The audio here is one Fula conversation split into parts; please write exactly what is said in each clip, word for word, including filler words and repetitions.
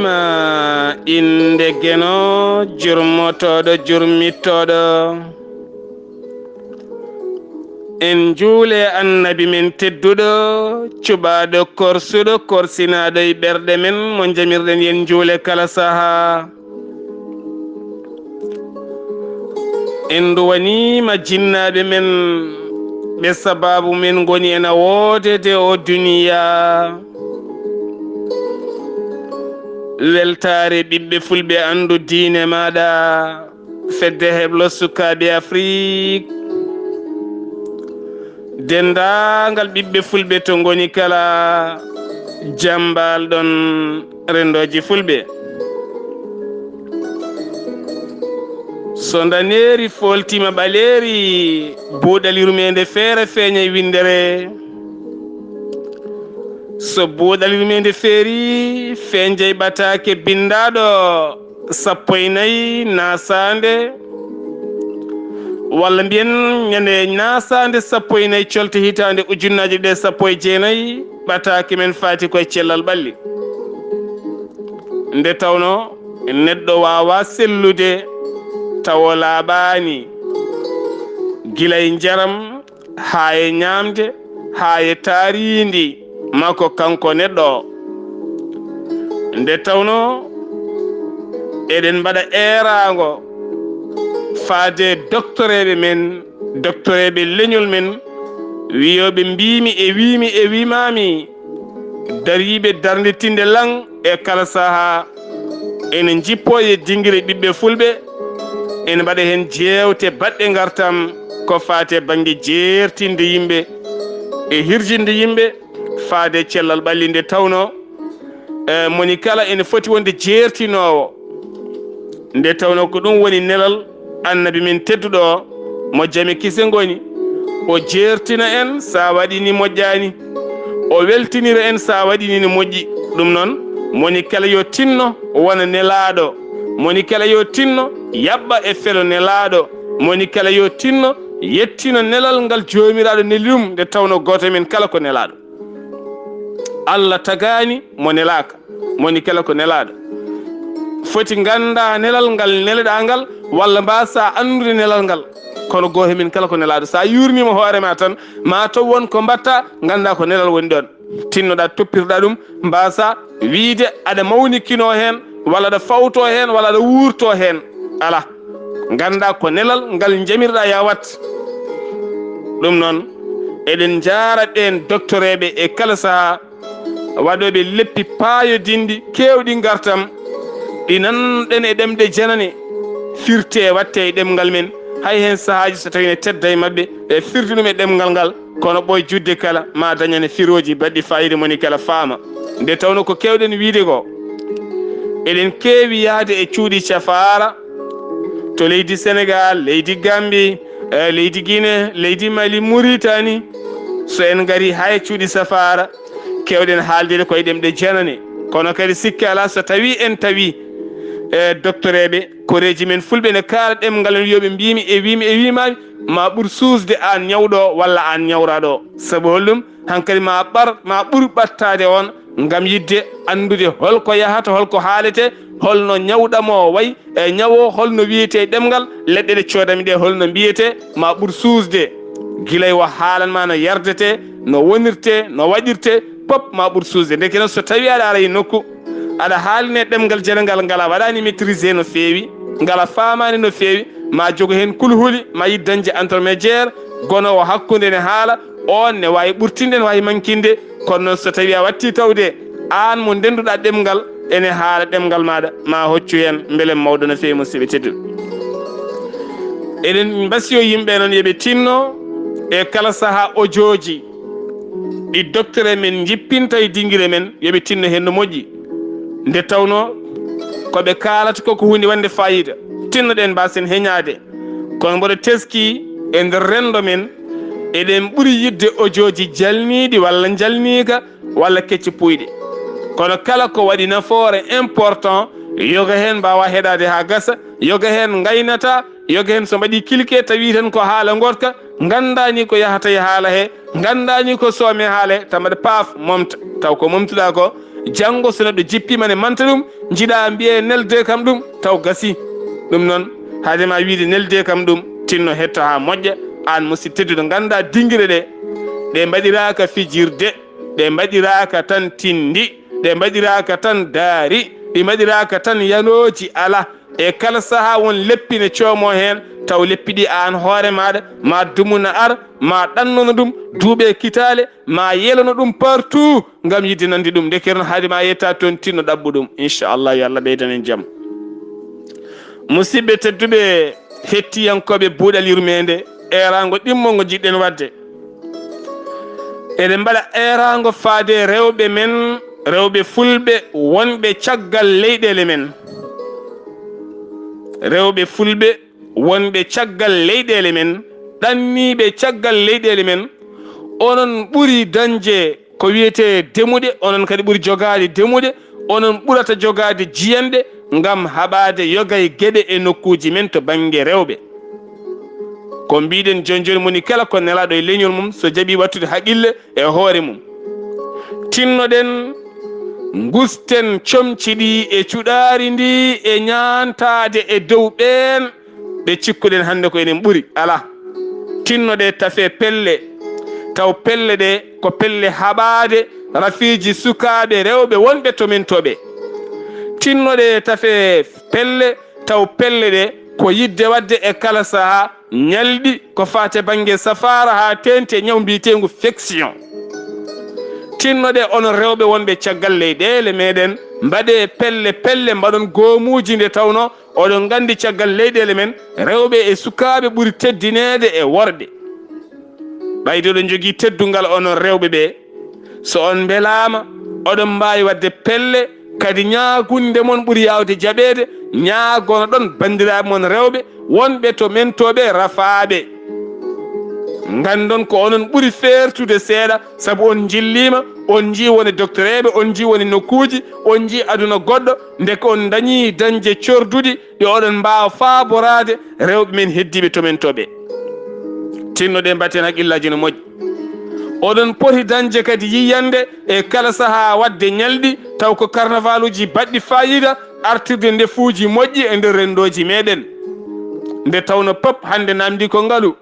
Ma innde Geno, jurmotooɗo, jurmittooɗo. En njuule Annabi men tedduɗo, cuɓaaɗo, korsuɗo, korsinaaɗo e ɓerɗe men, mo njamirɗen yen njuule kala sahaa. En nduwaniima jinnaaɓe men, ɓe sabaabu men ngoni ena woodede o duniyaa. Weltaare ɓiɓɓe fulɓe, anndu diine maaɗa, fedde heblo sukaaɓe Afrik, denndaangal ɓiɓɓe fulɓe to ngoni kala, jambaal ɗon renndooji fulɓe. So ndaneeri fooltiima ɓaleeri, buuɗal yurmeende feere feeñay winndere. So buuɗal yurmeende feeri, feeñay ɓataake binndaaɗo sappo e nayi naasaande, walla mbiyen ñande naasaande sappo e nayi colte hitaande ujunnaaje ɗiɗi e sappo e jeenayi, ɓataake men faati koye cellal ɓalli. Nde tawno neɗɗo waawaa sellude tawo laaɓaani, gila e njaram, haa e ñaamde, haa e taariindi makko kanko neɗɗo o. Nde tawno eɗen mbaɗa eeraango faade doktoreeɓe men, doktoreeɓe leñol men, wiyooɓe mbiimi e wiimi e wiimaami, dariiɓe darnde tinde lan e kala sahaa, ene njippoo e dingire ɓiɓɓe fulɓe, ene mbaɗa heen jeewte baɗɗe ngartam ko faati e bannge jeertinde yimɓe e hirjinde yimɓe faade e cellal ɓalli. Nde tawno, e, moni kala ene foti wonde jeertinoowo. Nde tawno ko ɗum woni nelal Annabi men tedduɗo o, mo jame kise ngoni, o jeertina en so a waɗini moƴƴaani, o weltinira en so a waɗini ne moƴƴi. Ɗum noon, moni kala yo tinno wona nelaaɗo, moni kala yo tinno yaɓɓa e felo nelaaɗo, moni kala yo tinno yettina nelal ngal Joomiraaɗo neli ɗum, nde tawno gooto men kala ko nelaaɗo. Allah tagaani mo nelaaka, moni kala ko nelaaɗo. Foti ngannda nelal ngal neleɗaa ngal, walla mbaasa anndude nelal ngal. Kono gooto men kala ko nelaaɗo. So a yuurniima hoore ma tan, ma taw won ko mbaɗta, ngannda ko nelal woni ɗoon. Tinnoɗaa, toppirɗaa ɗum, mbaasa wiyde aɗa mawnikinoo heen, walla aɗa fawtoo heen, walla aɗa wuurtoo heen. Alaa. Ngannda ko nelal ngal njamirɗaa ya wat. Ɗum noon, eɗen njaara ɓeen doktoreeɓe e kala sahaa, waɗooɓe leppi paayodinɗi keewɗi ngartam, ɗi nanɗen e ɗemɗe janane, firtee, wattee e ɗemngal men. Hay heen sahaaji so tawii ne tedda e maɓɓe, ɓe firti ɗum e ɗemngal ngal, kono ɓooy juutde kala, ma dañane firooji baɗɗi faayiida, moni kala faama. Nde tawno ko keewɗen wiyde ko, eɗen keewi yahde e cuuɗi safaara to leydi Senegaal, leydi Gammbi, e leydi Gine, leydi Mali, Muritani. So en ngarii haa e cuuɗi safaara, keewɗen haaldude koye ɗemɗe janane. Kono kadi sikke alaa so tawii en tawii, e, doktoreeɓe, koreeji men fulɓe ne kaala ɗemngal, en wiyooɓe mbiimi e wiimi e wiimaami, ma ɓur suusde aan ñawɗo o walla aan ñawraaɗo o. Sabu holɗum? Hankadi ma ɓar, ma ɓur ɓattaade on ngam yiɗde anndude holko yahata, holko haalete, holno ñawɗam o wayi, e ñaw o holno wiyetee e ɗemngal, leɗɗe ɗe coodami ɗe holno mbiyetee, ma ɓur suusde. Gila e o haalan ma no yardetee, no wonirtee, no waɗirtee, pop ma ɓur suusde. Ndeke noon, so tawii aɗa ara e nokku, aɗa haaline ɗemngal janangal ngal a waɗaani maîtriser no feewi, ngal a faamaani no feewi, ma jogo heen kulhuli, ma yiɗ dañde intermédiaire, gonoowo hakkunde ne haala, oon ne waawi ɓurtinde, ne waawi mankinde. Kono noon, so tawii a wattii tawde aan mo ndennduɗaa ɗemngal ene haala ɗemngal maaɗa, ma hoccu heen, mbele mawɗo no feewi, musidɓe tedduɓe. Eɗen mbasiyoo yimɓe noon yo ɓe tinno e kala sahaa ojooji ɗi docteur en men njippinta e dingire men, yo ɓe tinno heen no moƴƴi. Nde tawnoo ko ɓe kaalata ko, ko huunde wonde faayiida. Tinnoɗen mbaasen heñaade. Kono mboɗo teskii e nder renndo men, eɗen ɓuri yiɗde ojooji jalniiɗi walla njalniika walla kecce puuyɗe. Kono kala ko waɗi nafoore important, yoga heen mbaawa heɗaade haa gasa, yoga heen ngaynata, yoga heen so mbaɗii cliquer tawi tan ko haala ngotka, nganndaani ko yahata e haala he, nganndaani ko soome haala he, tawa mbaɗa paaf, momta. Taw ko momtuɗaa ko, Janngo so neɗɗo jippiima ne manta ɗum, njiɗa mbiye nelde kam ɗum, taw gasi. Ɗum noon, haade ma wiide nelde kam ɗum, tinno hetto haa moƴƴa, aan musidɗo tedduɗo, ngannda dingire ɗe, ɗe mbaɗiraaka fijirde, ɗe mbaɗiraaka tan tindi, ɗe mbaɗiraaka tan daari, ɗi mbaɗiraaka tan yanooji, ala. E kala sahaa won leppi ne coomoo heen, taw leppi ɗi aan hoore maaɗa, ma dumuna ar, ma ɗannono ɗum, duuɓe kitaale, ma yelono ɗum partout, ngam yiɗde nande ɗum. Ndeke noon, haade ma yetta toon, tinno ɗaɓɓu ɗum. Inchallah, yo Allah ɓeydan en jam. Musidɓe tedduɓe, hettiyankooɓe Buuɗal Yurmeende, eeraango ɗimmo ngo njiɗɗen waɗde. Eɗen mbaɗa eeraango faade rewɓe men, rewɓe fulɓe wonɓe caggal leyɗeele men. Rewɓe fulɓe wonɓe caggal leyɗeele men, ɗanniiɓe caggal leyɗeele men, onon ɓuri dañde ko wiyetee demuɗe, onon kadi ɓuri jogaade demuɗe, onon ɓurata jogaade jiyanɗe ngam haɓaade yoga e geɗe e nokkuuji men to bannge rewɓe. Ko mbiɗen jooni jooni, moni kala ko nelaaɗo e leñol mum, so jaɓi wattude haqqille e hoore mum. Tinnoɗen, ngusten comci ɗi e cuɗaari ndi e ñaantaade e dow ɓeen ɓe cikkuɗen hannde ko enen ɓuri. Alaa. Tinnoɗe tafe pelle, taw pelle ɗe ko pelle haɓaade rafiiji sukaaɓe rewɓe wonɓe to men to ɓe. Tinnoɗe tafe pelle, taw pelle ɗe ko yiɗde waɗde e kala sahaa ñalɗi ko faati e bannge safaara haa teeŋti e ñaw mbiyeteengu fection. Tinnoɗe onon rewɓe wonɓe caggal leyɗeele meɗen, mbaɗe pelle pelle, mbaɗon goomuuji nde tawnoo oɗon nganndi caggal leyɗeele men, rewɓe e sukaaɓe ɓuri teddineede e worɓe. Ɓayde oɗon njogii teddungal onon rewɓe ɓe, so on mbelaama, oɗon mbaawi waɗde pelle, kadi ñaagunde mon ɓuri yaawde jaɓeede, ñaagonoɗon banndiraaɓe mon rewɓe wonɓe to men to ɓe rafaaɓe. Nganndon ko onon ɓuri feertude seeɗa, sabu on njilliima, on njii woni doktoreeɓe, on njii woni nokkuuji, on njii aduna goɗɗo, ndeke on ndañii dañde corduɗi, ɗi oɗon mbaawa faaboraade rewɓe men heddiiɓe to men to ɓe. Tinnoɗe mbatten haqqillaaji no moƴƴi. Oɗon poti dañde kadi yiyannde e kala sahaa waɗde ñalɗi, taw ko karnavaaluuji baɗɗi faayiida, artirde ndefuuji moƴƴi e nder renndooji meɗen. Nde tawnoo pop hannde naamndii ko ngalu.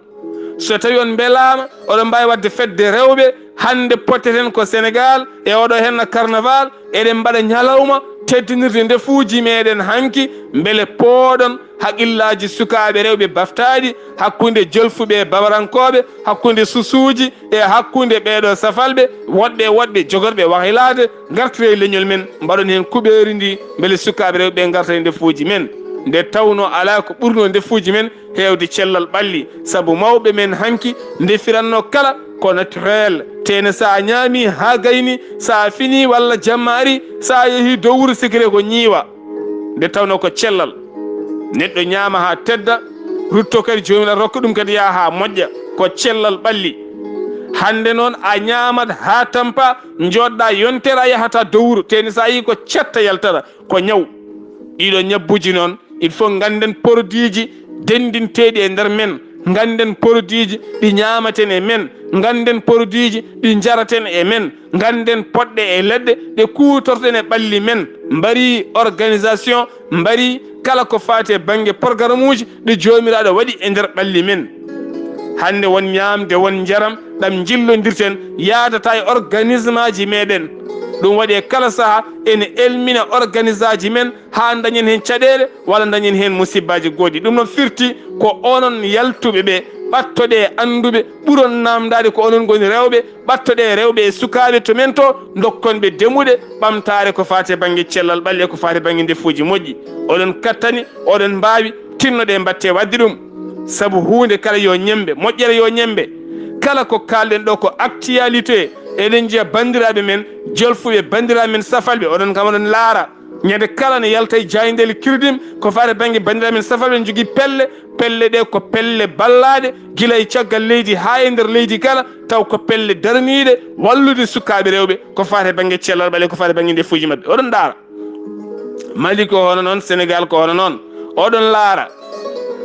So tawii on mbelaama, oɗon mbaawi waɗde fedde rewɓe. Hannde potteten ko Senegaal e oɗo henna karnavaal, eɗen mbaɗa ñalawma teddinirde ndefuuji meɗen hanki, mbele pooɗon haqqillaaji sukaaɓe rewɓe baftaaɗi, hakkunde jolfuɓe e bamarankooɓe, hakkunde susuuji e hakkunde ɓeeɗo safalɓe, woɗɓe e woɗɓe jogorɓe wahilaade, ngartire e leñol men, mbaɗon heen kuɓeeri ndi, mbele sukaaɓe rewɓe ɓe ngarta e ndefuuji men. Nde tawnoo alaa ko ɓurnoo ndefuuji men heewde cellal ɓalli, sabu mawɓe men hanki ndefiranno kala ko naturel. Tene so a ñaami haa gayni, so a fini walla jamma ari, so a yehi dowru sikire ko ñiiwa. Nde tawnoo ko cellal. Neɗɗo ñaama haa tedda, rutto kadi Joomiraaɗo rokka ɗum kadi yaha haa moƴƴa. Ko cellal ɓalli. Hannde noon a ñaamat haa tampa, njoɗɗa yontere a yahata dowru. Tene so a yii ko cetta yaltata, ko ñaw. Ɗiɗo ñabbuji noon, il faut ngannden produitji denndinteeɗi e nder men, ngannden produitji ɗi ñaamaten e men, ngannden produitji ɗi njaraten e men, ngannden poɗɗe e leɗɗe ɗe kuutorten e ɓalli men, mbari organisation, mbari kala ko faati e bannge programme uji ɗi Joomiraaɗo waɗi e nder ɓalli men. Hannde won ñaamde, won njaram ɗam njillondirten yaadata e organisme aji meɗen. Ɗum waɗi e kala saha ene elmina organisme aji men haa dañen heen caɗeele walla dañen heen musibbaaji goɗɗi. Ɗum noon firti ko onon yaltuɓe ɓe, ɓattoɗe e annduɓe, ɓuron naamndaade ko onon ngoni rewɓe, ɓattoɗe e rewɓe e sukaaɓe to men to, ndokkon ɓe demuɗe, ɓamtaare ko faati e bannge cellal ɓalli e ko faati e bannge ndefuuji moƴƴi. Oɗon kattani, oɗon mbaawi, tinnoɗe mbaɗte waɗde ɗum. Sabu huunde kala yo ñembe, moƴƴere yo ñembe. Kala ko kaalɗen ɗo ko actualité, eɗen njiya banndiraaɓe men, jolfuɓe banndiraaɓe men safalɓe, oɗon kam oɗon laara. Ñande kala ne yalta e jaayndeele kirdim, ko faati bannge banndiraaɓe men safalɓe ne jogii pelle, pelle ɗe ko pelle ballaaɗe, gila e caggal leydi haa e nder leydi kala, taw ko pelle daraniiɗe wallude sukaaɓe rewɓe, ko faati bannge cellal ɓale, ko faati bannge ndefuuji maɓɓe. Oɗon ndaara. Mali ko hono noon, Senegaal ko hono noon. Oɗon laara.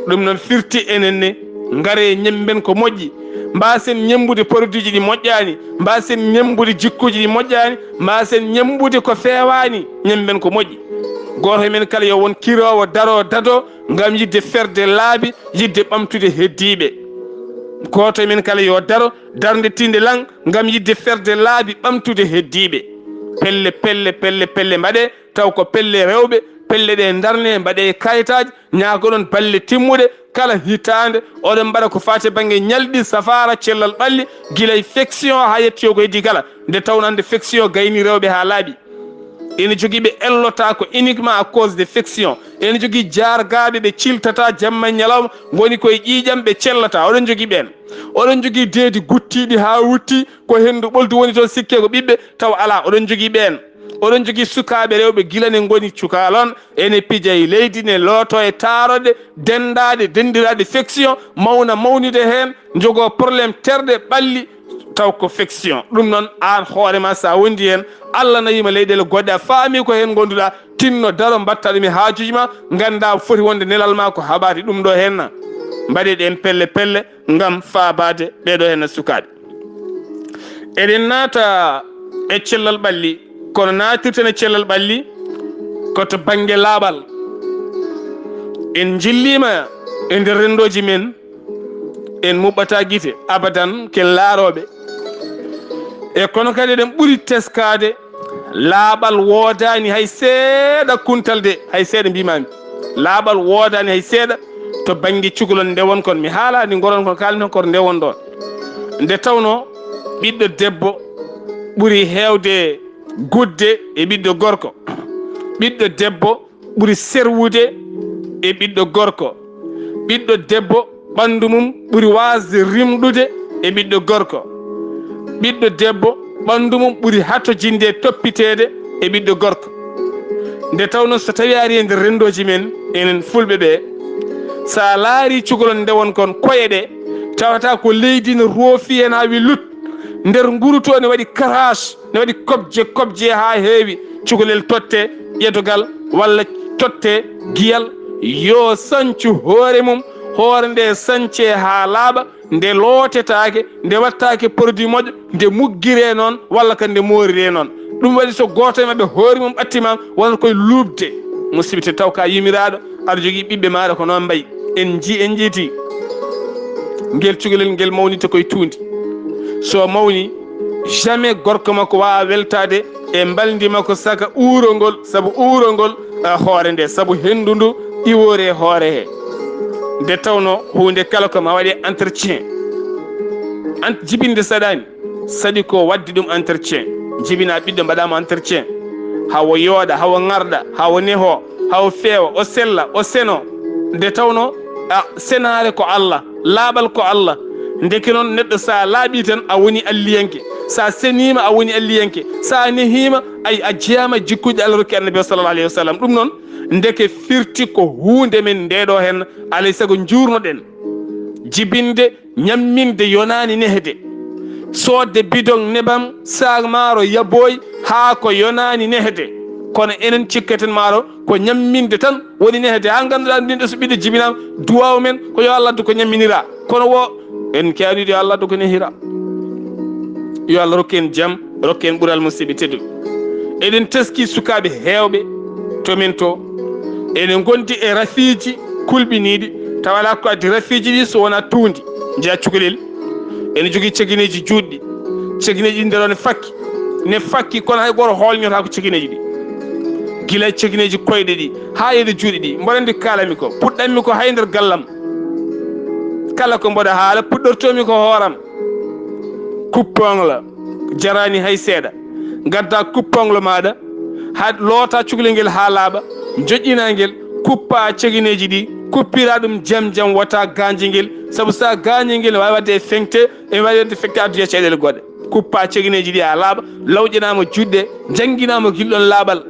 Ɗum noon firti enen ne, ngare ñemben ko moƴƴi. Mbaasen ñemmbude produit ji ɗi moƴƴaani, mbaasen ñemmbude jikkuuji ɗi moƴƴaani, mbaasen ñemmbude ko feewaani, ñemmben ko moƴƴi. Gooto e men kala yo won kiroowo, daroo, dadoo ngam yiɗde ferde laabi, yiɗde ɓamtude heddiiɓe. Gooto e men kala yo daro, darnde tiinde lan, ngam yiɗde ferde laabi, ɓamtude heddiiɓe. Pelle, pelle, pelle, pelle mbaɗee, taw ko pelle rewɓe, pelle ɗe ndarnee, mbaɗee kayitaaji, ñaagoɗon balle timmuɗe, kala hitaande oɗon mbaɗa ko faati e bannge ñalɗi, safaara, cellal ɓalli, gila e fection haa yettoyoo ko heddii kala. Nde tawnoo hannde fection gaynii rewɓe haa laaɓi. Ene jogii ɓe ellotaa ko uniquement à cause de fection. Ene jogii jaargaaɓe ɓe ciltataa jamma e ñalawma, ngoni koye ƴiiƴam, ɓe cellataa. Oɗon jogii ɓeen. Oɗon jogii deedi guttiiɗi haa wutti, ko henndu ɓoldu woni toon, sikke ko ɓiɓɓe, taw alaa. Oɗon jogii ɓeen. Oɗon jogii sukaaɓe rewɓe gila ne ngoni cukalon, ene pija e leydi, ne lootoo e taaroɗe, denndaade, denndiraaɗe fection, mawna mawnude heen, njogoo problème terɗe, ɓalli, taw ko fection. Ɗum noon, aan hoore ma, so a wondi heen, Allah nayii ma leyɗeele goɗɗe, a faami ko heen ngonduɗaa, tinno, daro, mbaɗta ɗum e haajuuji ma, nganndaa foti wonde nelal ma ko haɓaade ɗum ɗo heen na. Mbaɗee ɗeen pelle pelle ngam faabaade ɓee ɗo heen na sukaaɓe. Eɗen naata e cellal ɓalli, kono naatirten e cellal ɓalli ko to bannge laaɓal. En njilliima e nder renndooji men, en muɓɓataa gite abadan, ken laarooɓe. E kono kadi eɗen ɓuri teskaade, laaɓal woodaani hay seeɗa kuntal de, hay seeɗa mbiimaami. Laaɓal woodaani hay seeɗa to bannge cukalon ndewon kon. Mi haalaani ngoron kon, kaalmi tan koto ndewon ɗoon. Nde tawnoo ɓiɗɗo debbo ɓuri heewde gudde e ɓiɗɗo gorko. Ɓiɗɗo debbo ɓuri serwude e ɓiɗɗo gorko. Ɓiɗɗo debbo ɓanndu mum ɓuri waasde rimɗude e ɓiɗɗo gorko. Ɓiɗɗo debbo ɓanndu mum ɓuri hatojinde e toppiteede e ɓiɗɗo gorko. Nde tawnoo so tawii a arii e nder renndooji men, enen Fulɓe ɓee, so a laarii cukalon ndewon kon koye ɗe, tawata ko leydi no roofi heen haa wi lut. Nder nguru to ne waɗi karaas, ne waɗi kobje kobje haa heewi. Cukalel totte ƴetogal walla totte giyal, yo sancu hoore mum, hoore nde sancee haa laaɓa, nde lootetaake, nde wattaake produit moƴƴo, nde muggiree noon walla kadi nde mooriree noon. Ɗum waɗi so gooto e maɓɓe hoore mum ɓattimaama, wonata koye luuɓde. Musidɓe tedduɓe, taw ko a yimiraaɗo, aɗa jogii ɓiɓɓe maaɗa ko noon mbayi. En njii, en njiiti ngel cukalel ngel mawnita koye tuundi. So mawni, jamais gorko makko waawaa weltaade e mbalndi makko saka uurongol, sabu uurongol, eh, hoore nde, sabu henndu ndu iwoore e hoore he. Nde tawnoo huunde kala ko ma waɗe entretien. Ent-, jibinde saɗaani, saɗi ko waɗde ɗum entretien. Jibinaa ɓiɗɗo, mbaɗaa mo entretien. Hawo yooɗa, hawo ŋarɗa, hawo nehoo, hawo feewa, o sella, o senoo. Nde tawnoo, a, senaare ko Allah, laaɓal ko Allah. Ndeke noon, neɗɗo, so a laaɓii tan, a woni alliyanke. So a seniima, a woni alliyanke. So a nehiima, ay, a jeyaama e jikkuuji Allah rokki Annabi o, sallallahu alayhi wa sallam. Ɗum noon, ndeke firti ko huunde men nde ɗo heen, alay sago njuurno-ɗen. Jibinde, ñamminde yonaani nehde. Soodde bidon nebam, saak maaro, yabooy, haa ko yonaani nehde. Kono enen cikkaten maaro ko ñamminde tan woni nehde. Haa ngannduɗaa min ɗo so ɓiɗɗo jibinaama, duwaaw men ko yo Allah addu ko ñamminiraa. Kono wo en keewniiɗo yo Allah addu ko nehiraa. Yo Allah rokku en jam, rokku en ɓural, musidɓe tedduɓe. Eɗen teskii sukaaɓe heewɓe to men to. Ene ngondi e rafiiji kulɓiniiɗi, tawa alaa ko addi rafiiji ɗi so wonaa tuundi. Njeyaa cukalel, ene jogii cegineeji juutɗi. Cegineeji ɗi nde ɗo ne fakki. Ne fakki, kono hay gooto hoolnyotaako cegineeji ɗi. Gila e cegineeji koyɗe ɗi, haa e ɗo juuɗe ɗi. Mboɗo anndi ko kaalanmi ko. Puɗɗanmi ko hay nder gallam. Kala ko mboɗo haala, puɗɗortoomi ko hooram. Kuppoŋlo jaraani hay seeɗa. Ngaddaa kuppoŋlo maaɗa, haa lootaa cukalel ngel haa laaɓa, njoƴƴinaa ngel, kuppaa cegineeji ɗi, kuppiraa ɗum jam jam, wota gaañje ngel, sabu so a gaañii ngel, ne waawi waɗde e feŋte, ene waawi waɗde feŋte addoya caɗeele goɗɗe. Kuppaa cegineeji ɗi haa laaɓa, lawƴanaa mo juuɗe, njannginaa mo gila ɗoon laaɓal.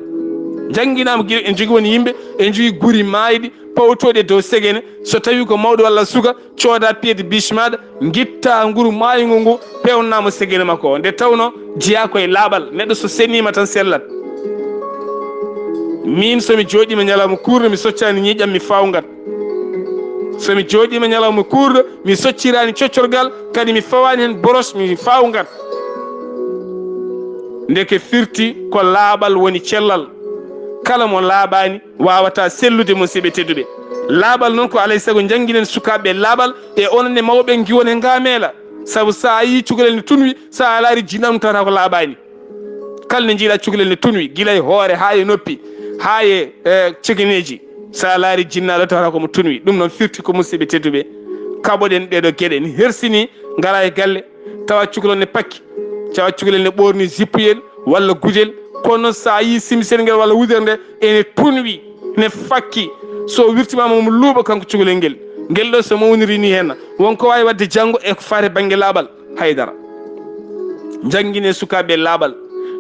Njannginaa mo gila, ene jogii won yimɓe, ene jogii guri maayɗi, pawtooɗi e dow segene, so tawii ko mawɗo walla suka, cooda pied de biche maaɗa, ngitta nguru maayngu ngu, peewnaa mo segene makko o. Nde tawnoo jeyaa ko e laaɓal, neɗɗo so seniima tan sellat. Miin so mi jooɗiima ñalawma kuurɗo, mi soccaani ñiiƴam, mi fawngat. So mi jooɗiima ñalawma kuurɗo, mi socciraani coccorgal, kadi mi fawaani heen boros, mi fawngat. Ndeke firti ko laaɓal woni cellal. Kala mo laaɓaani waawataa sellude, musiɓɓe tedduɓe. Laaɓal noon ko alay sago njannginen sukaaɓe laaɓal, e onon e mawɓe ngiwon e ngaameela. Sabu so a yii cukalel ne tunwi, so a laari jinnaɗum tawata ko laaɓaani. Kala nde njiiɗa cukalel ne tunwi, gila e hoore haa e noppi, haa e, e cegeneeji. So a laari jinnaaɗo tawata ko mo tunwi. Ɗum noon firti ko musiɓɓe tedduɓe. Kaɓoɗen ɗeeɗo geɗe, ne hersini, ngara e galle, tawa cukalel ne pakki, tawa cukalel ne ɓoorni zippuyel walla gudel. Kono noon so a yii simsel ngel walla wudere nde, ene tunwi, ne fakki. So wirtimaama mo luuɓa kanko cukalel ngel. Ngel ɗo so mawniri ni heen, won ko waawi waɗde janngo e ko faati bannge laaɓal. Haydara. Njanngine sukaaɓe laaɓal,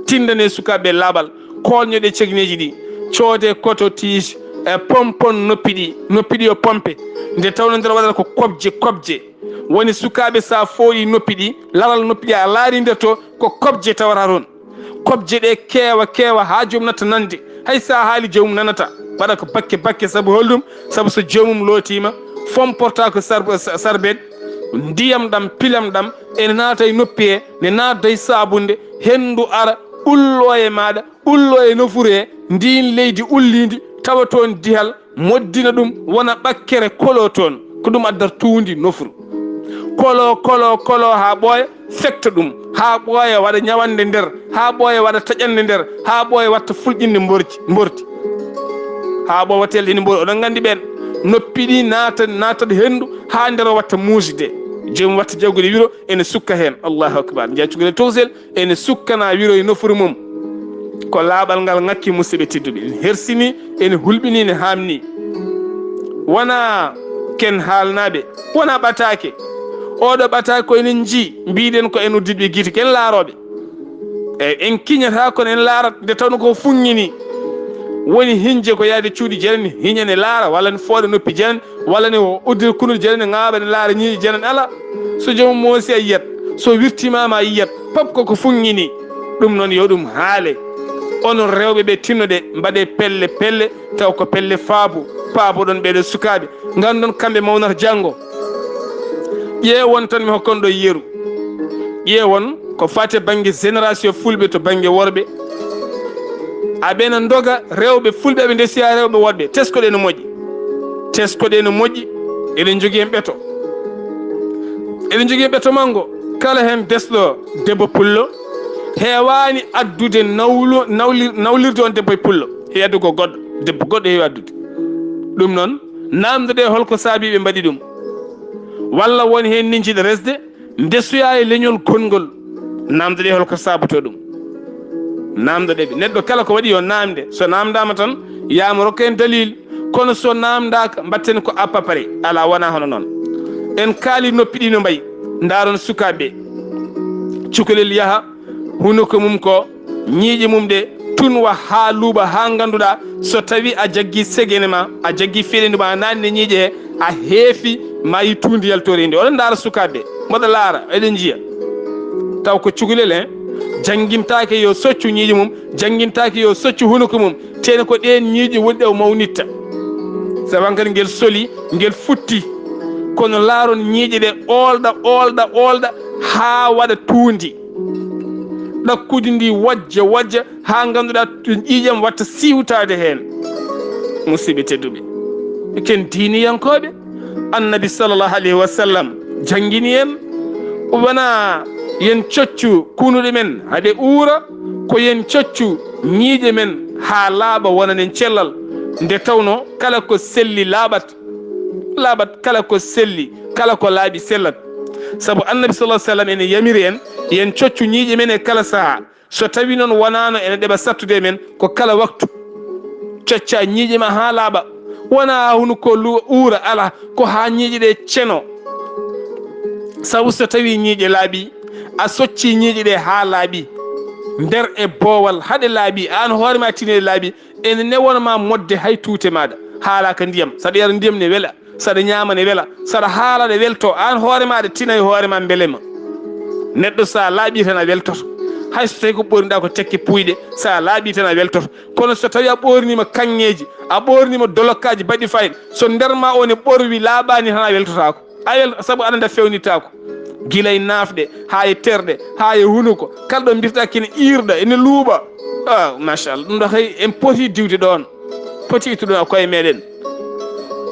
tinndane sukaaɓe laaɓal, koolñoɗe cegneeji ɗi, coode coton-tige e pompon noppi ɗi, noppi ɗi yo pompe. Nde tawnoo nder waɗata ko kobje, kobje. Woni sukaaɓe so a fooɗi noppi ɗi, laral noppi ɗi a laari nder to, ko kobje tawata toon. Kobje ɗe keewa, keewa haa joomum natta nande. Hay so a haali joomum nanata. Waɗa ko bakke, bakke, sabu holɗum? Sabu so joomum lootiima, fomporta ko sar-, sa-, sarbet, ndiyam ɗam, pilam ɗam, ene naata e noppi he, ne naata e saabunde, henndu ara, ulloo e maaɗa, ulloo e nofuru he, ndiin leydi ulliindi, tawa toon dihal, moddina ɗum, wona ɓakkere koloo toon. Ko ɗum addata tuundi nofru. Koloo, koloo, koloo haa ɓooya, fekta ɗum, haa ɓooya waɗa ñawannde nder, haa ɓooya waɗa taƴannde nder, haa ɓooya watta fulƴinnde mborji, mbordi. Haa ɓooya watta elde ene mbordi. Oɗon nganndi ɓeen noppi ɗi naata, naatat henndu haa nder o watta muusde. Joomum watta jaggude wiro ene sukka heen. Allahu akbar. Njiya cukalel tokosel ene sukkana wiro e nofuru mum. Ko laaɓal ngal ŋakki, musiɓɓe tedduɓe. Ene hersini, ene hulɓini, ene haamni. Wona ken haalnaaɓe, wona ɓataake. Oɗo ɓataake ko enen njii, mbiɗen ko en uddiiɓe gite, ken laarooɓe. E en kiñata kono en laarat nde tawno ko fuŋŋini. Woni hiñje ko yaade cuuɗi janani, hiña ne laara, walla ne fooɗa noppi janani, walla ne uddita kunnuɗe janani, ŋaaɓa ne laara ñiiƴe janani. Alaa. So joomum moosi a yiyat, so wirtimaama a yiyat, pop koko fuŋŋini. Ɗum noon yo ɗum haale. Onon rewɓe ɓe tinnoɗe, mbaɗe pelle pelle, taw ko pelle faabu, paaboɗon ɓeeɗo sukaaɓe. Nganndon kamɓe mawnata janngo. Ƴeewon tan mi hokkon ɗo yeru. Ƴeewon ko faati e bannge génération fulɓe to bannge worɓe. Aɓena ndoga rewɓe fulɓe, aɓe ndesoya rewɓe worɓe. Teskoɗe no moƴƴi. Teskoɗe no moƴƴi. Eɗen njogii heen ɓeto. Eɗen njogii heen ɓeto manngo. Kala heen desɗo debbo pullo heewaani addude nawlu-, nawli-, nawlirde on debbo e pullo. Heewi addude ko goɗɗo. Debbo goɗɗo heewi addude. Ɗum noon, naamndoɗe holko saabii ɓe mbaɗi ɗum. Walla won heen ni njiɗa resde, ndesoya e leñol konngol. Naamndoɗe holko saabotoo ɗum. Naamndoɗe ɓe. Neɗɗo kala ko waɗi yo naamnde. So naamndaama tan, yaama rokka en dalil. Kono so naamndaaka, mbatten ko à peu près. Alaa, wonaa hono noon. En kaali noppi ɗi no mbayi. Ndaaron sukaaɓe. Cukalel yaha, hunuko mum ko, ñiiƴe mum ɗe, tunwa haa luuɓa, haa ngannduɗaa so tawi a jaggi segene ma, a jaggi feɗendu ma, a naatni ñiiƴe he, a heefi, ma yi tuundi yaltorii nde. Oɗon ndaara sukaaɓe, mboɗo laara, eɗen njiya. Taw ko cukalel he, janngintaake yo soccu ñiiƴe mum, janngintaake yo soccu hunuko mum, tee ne ko ɗeen ñiiƴe woni ɗe o mawnitta. Sabu hankadi ngel soli, ngel futti. Kono laaron ñiiƴe ɗe oolɗa, oolɗa, oolɗa, haa waɗa tuundi. Ɗakkudi ndi wojja, wojja, haa ngannduɗaa ƴiiƴam watta siwtaade heen. Musiɓɓe tedduɓe, ken diiniyankooɓe, Annabi sallallahu alayhi wa sallam janngini en, wona yen coccu kunuɗe men haɗe uura, ko yen coccu ñiiƴe men haa laaɓa, wonanen cellal. Nde tawno kala ko selli laaɓat, laaɓat, kala ko selli, kala ko laaɓi sellat. Sabu Annabi sallallahu alayhi wa sallam ene yamiri en, yen coccu ñiiƴe men e kala sahaa. So tawi noon wonaano ene ɗeɓa sattude e men, ko kala waktu cocca ñiiƴe ma haa laaɓa. Wonaa haa hunuko lu-, uura, alaa, ko haa ñiiƴe ɗe ceno. Sabu so tawi ñiiƴe laaɓi, a socci ñiiƴe ɗe haa laaɓi, nder e boowal, haɗe laaɓi, aan hoore ma tini ɗe laaɓi, ene newona ma moɗde hay tuute maaɗa, haalaaka ndiyam. Saɗa yara ndiyam ne wela, saɗa ñaama ne wela, saɗa haala ɗe welto, aan hoore ma aɗa tina e hoore ma mbelema. Neɗɗo so a laaɓi tan a weltoto. Hay so tawi ko ɓorniɗa ko tekke puyɗe, sa laaɓi tan a weltoto. Kono so tawi a ɓornima kaŋŋeeji, a ɓornima dolokkaaji baɗɗi fayida, so nder ma o ne ɓorwi laaɓani tan a weltotaako. A wel-, sabu aɗa anda fewnittaako. Gila e naafɗe, haa e terɗe, haa e hunuko, kala ɗo mbirta kene iirɗa, ene luuɓa. Ah, machallah, ɗum ɗo hay en poti diwde ɗoon. Poti ittude ɗoon e koye meɗen.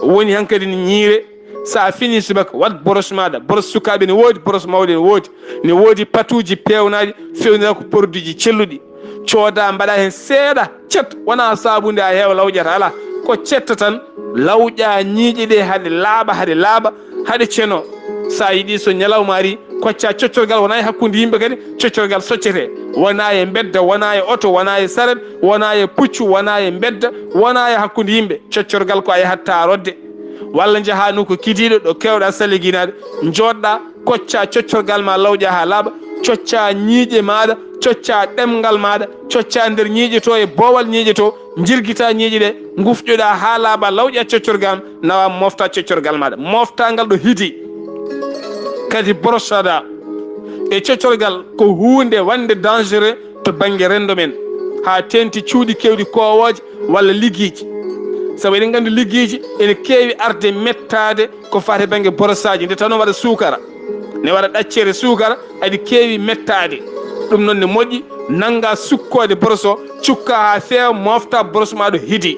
Woni hankadi ni ñiire, sa fini subaka, waɗ boros maɗa, boros sukaaɓe ne woodi, boros mawɓe ne woodi. Ne woodi patuuji peewnaaɗi, fewnira ko produitji celluɗi. Cooda mbaɗa heen seeɗa, cet, wona saabunnde a heewa lawƴata, alaa. Ko cetta tan, lawƴa ñiiƴe ɗe haɗe laaɓa, haɗe laaɓa, haɗe ceno. Sa yiɗi so ñalawma ari, kocca coccorgal, wona e hakkunde yimɓe kadi, coccorgal soccete. Wona e mbedda, wona e oto, wona e saret, wona e puccu, wona e mbedda, wona e hakkunde yimɓe. Coccorgal ko a yahatta rodde. Walla njaha nokku kidiiɗo ɗo keewɗa saliginaade, njoɗɗa, kocca coccorgal ma lawƴa haa laaɓa, cocca ñiiƴe maaɗa, cocca ɗemngal maaɗa, cocca nder ñiiƴe to e boowal ñiiƴe to, njirgita ñiiƴe ɗe, ngufƴoɗa haa laaɓa, lawƴa coccorgal, nawa mofta coccorgal maaɗa. Mofta ngal ɗo hidi. Kadi borosada e coccorgal ko huunde wande dangereux to bannge renndo men, haa teeŋti cuuɗi keewɗi koowooje walla liggiiji. Sabu eɗen nganndi liggiiji ene keewi arde mettaade ko faati bannge borosaaji, nde tawnoo waɗa suukara, ne waɗa ɗaccere suukara, aɗi keewi mettaade. Ɗum noon ne moƴƴi, nannga sukkoode boros o, cukka haa feewa, moofta boros ma ɗo hidi.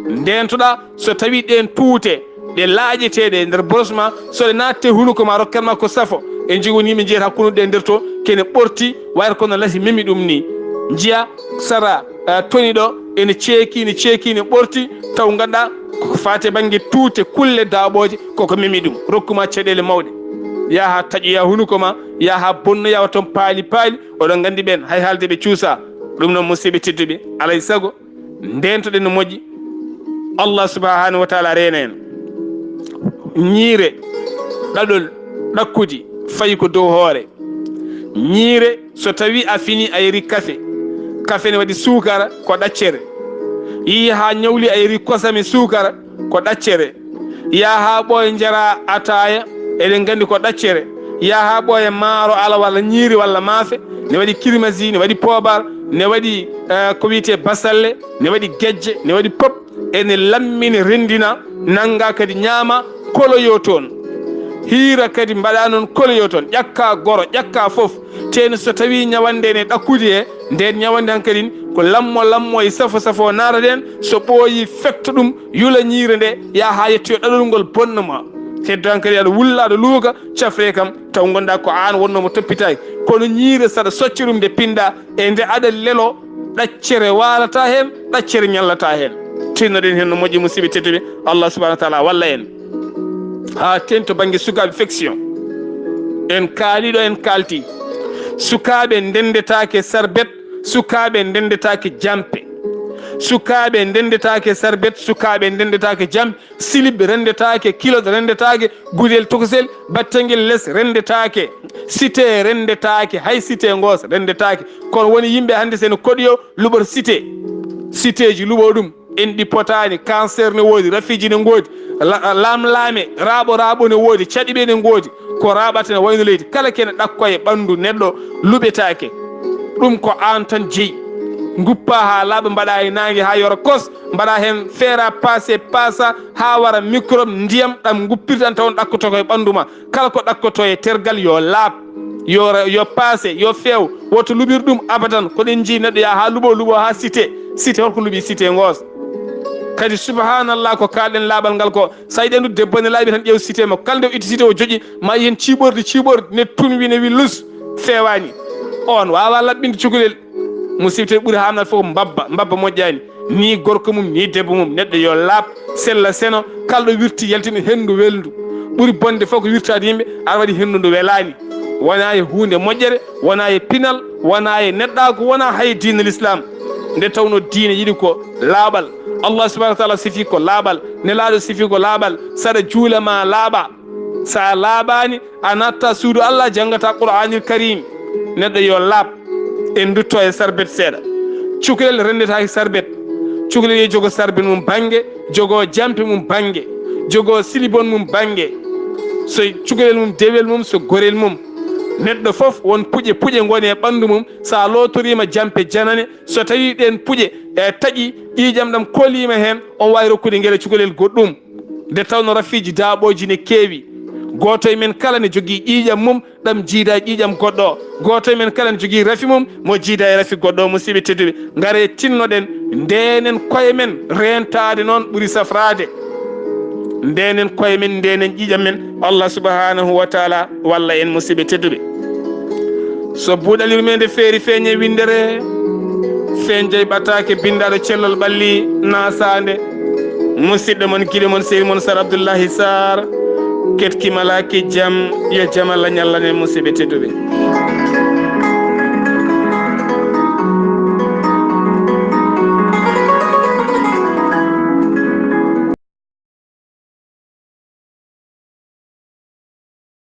Ndeentoɗa so tawi ɗeen tuute ɗe laaƴeteeɗe e nder boros ma, so ɗe naatte hunuko ma, rokkat ma ko safo. En jogii won yimɓe njiyata hakkunde ɗe nder to, kene ɓorti, wayata kono lati memi ɗum ni. Njiya sara, eh, toni ɗo, ene ceeki, ne ceeki, ne ɓorti, taw ngannduɗaa ko faati e bannge tuute, kulle, daaɓooje, koko memi ɗum. Rokku ma caɗeele mawɗe. Yaha taƴoya hunuko ma, yaha bonnoya o toon paali paali, oɗon nganndi ɓeen, hay haalde ɓe cuusa. Ɗum noon, musidɓe tedduɓe, alay sago, ndeentoɗen no moƴƴi, Allah subhanahu wa taala reena en. Ñiire, ɗaɗol, ɗakkudi, fayi ko dow hoore. Ñiire, so tawi a fini a yari kafe, kafe ne waɗi suukara, ko ɗaccere. Yiyi haa ñawli a yari kosam e suukara, ko ɗaccere. Yaha haa ɓooya njara ataaya, eɗen nganndi ko ɗaccere. Yaha haa ɓooya maaro ala walla ñiiri walla maafe, ne waɗi kirmasi, ne waɗi poobar, ne waɗi, eh, ko wiyetee basalle, ne waɗi gejje, ne waɗi pop. Ene lammina, renndina, nannga kadi ñaama, koloyo toon. Hiira kadi mbaɗa noon koloyo toon, ƴakka goro, ƴakka fof. Teeni so tawi ñawannde ene ɗakkudi he, ndeen ñawannde hankadi ko lammo lammo e safo safo naata ɗeen, so ɓooyi fekta ɗum, yula ñiire nde, yaha haa yettoyo ɗaɗol ngol bonna ma. Heddo hankadi aɗa wulla, aɗa luuka, cafre kam, taw ngonɗa ko aan wonnoo mo toppitaaki. Kono ñiire saɗa socca ɗum nde pinɗa, e nde aɗa lelo, ɗaccere waalata heen, ɗaccere ñallata heen. Tinnoɗen heen no moƴƴi, musidɓe tedduɓe, Allah subhanahu wa taala walla en. Haa teeŋti to bannge sukaaɓe fiction. En kaali ɗo, en kaalti. Sukaaɓe ndenndetaake sarbet, sukaaɓe ndenndetaake jampe. Sukaaɓe ndenndetaake sarbet, sukaaɓe ndenndetaake jampe. Silib renndetaake, kilot renndetaake, gudel tokosel, battangel les renndetaake. Cité renndetaake, hay cité ngoos renndetaake. Kono woni yimɓe hannde sene koɗoyo luɓor cité. Cité ji luɓo ɗum. En ɗi potaani, cancer ne woodi, rafiiji ne ngoodi, la-, lamlame, raaɓo raaɓo ne woodi, caɗiɓe ne ngoodi, ko raaɓata ne wayno leydi. Kala kene ɗakko e ɓanndu neɗɗo luɓetaake. Ɗum ko aan tan jeyi. Nguppa haa laaɓa, mbaɗa e naange haa yora kos, mbaɗa heen feera paase paasa haa wara microbe, ndiyam ɗam nguppirta tan tawon ɗakkoto ko e ɓanndu ma. Kala ko ɗakkoto e tergal yo laaɓ, yo ra-, yo paase, yo feew, woto luɓir ɗum abadan. Ko ɗen njii neɗɗo yaha haa luɓo, luɓo haa cité. Cité, holko luɓi cité ngoos? Kadi subhanallah, ko kaalɗen laaɓal ngal ko, sa yiɗi anndude debbo ne laaɓi tan ƴeew cité makko. Kala nde o itti cité o joƴi, ma yi heen ciiɓordi, ciiɓordi ne tunwi, ne wi lus, feewaani. On waawa laɓɓinde cukalel. Musidɓe, ɓuri haamnaade fof ko mbabba, mbabba moƴƴaani. Ni gorko mum, ni debbo mum, neɗɗo yo laaɓ, sella, seno, kala ɗo wirti yaltina henndu welndu. Ɓuri bonde fof ko wirtaade yimɓe, aɗa waɗi henndu ndu welaani. Wona e huunde moƴƴere, wona e pinal, wona e neɗɗaagu, wona hay diine l'islam. Nde tawnoo diine yiɗi ko laaɓal. Allah subhanahu wa taala sifi ko laaɓal, Nelaaɗo sifi ko laaɓal, saɗa juula ma laaɓa. Sa laaɓaani, a natta suudu Allah, janngata Qur'aanil Karim. Neɗɗo yo laaɓ. En ndutto e sarbet seeɗa. Cukalel renndetaake sarbet. Cukalel yo jogo sarbet mum bannge, jogo jampe mum bannge, jogo silibon mum bannge. So cukalel mum, dewel mum, so gorel mum. Neɗɗo fof won puƴe, puƴe ngoni e ɓanndu mum. So a lootoriima jampe janane, so tawii ɗeen puƴe e taƴi, ƴiiƴam ɗam koliima heen, on waawi rokkude ngel e cukalel goɗɗum. Nde tawnoo rafiiji daaɓooji ne keewi, gooto e men kala ne jogii ƴiiƴam mum ɗam jiida e ƴiiƴam goɗɗo o. Gooto e men kala ne jogii rafi mum mo jiida e rafi goɗɗo o. Musidɓe tedduɓe, ngare tinnoɗen, ndeenen koye men, reentaade noon ɓuri safraade. Ndeenen koye men, ndeenen ƴiiƴam men. Allah subhanahu wa taala walla en, musidɓe tedduɓe. So buuɗal yurmeende feeri feeñe winndere, feeñjay ɓataake binndaaɗo cellal ɓalli naasaande. Musidɗo mon, giɗo mon, sehil mon Sar Abdullahi Sar, ketki malaaki jam, yo jam Allah ñallan en, musidɓe tedduɓe.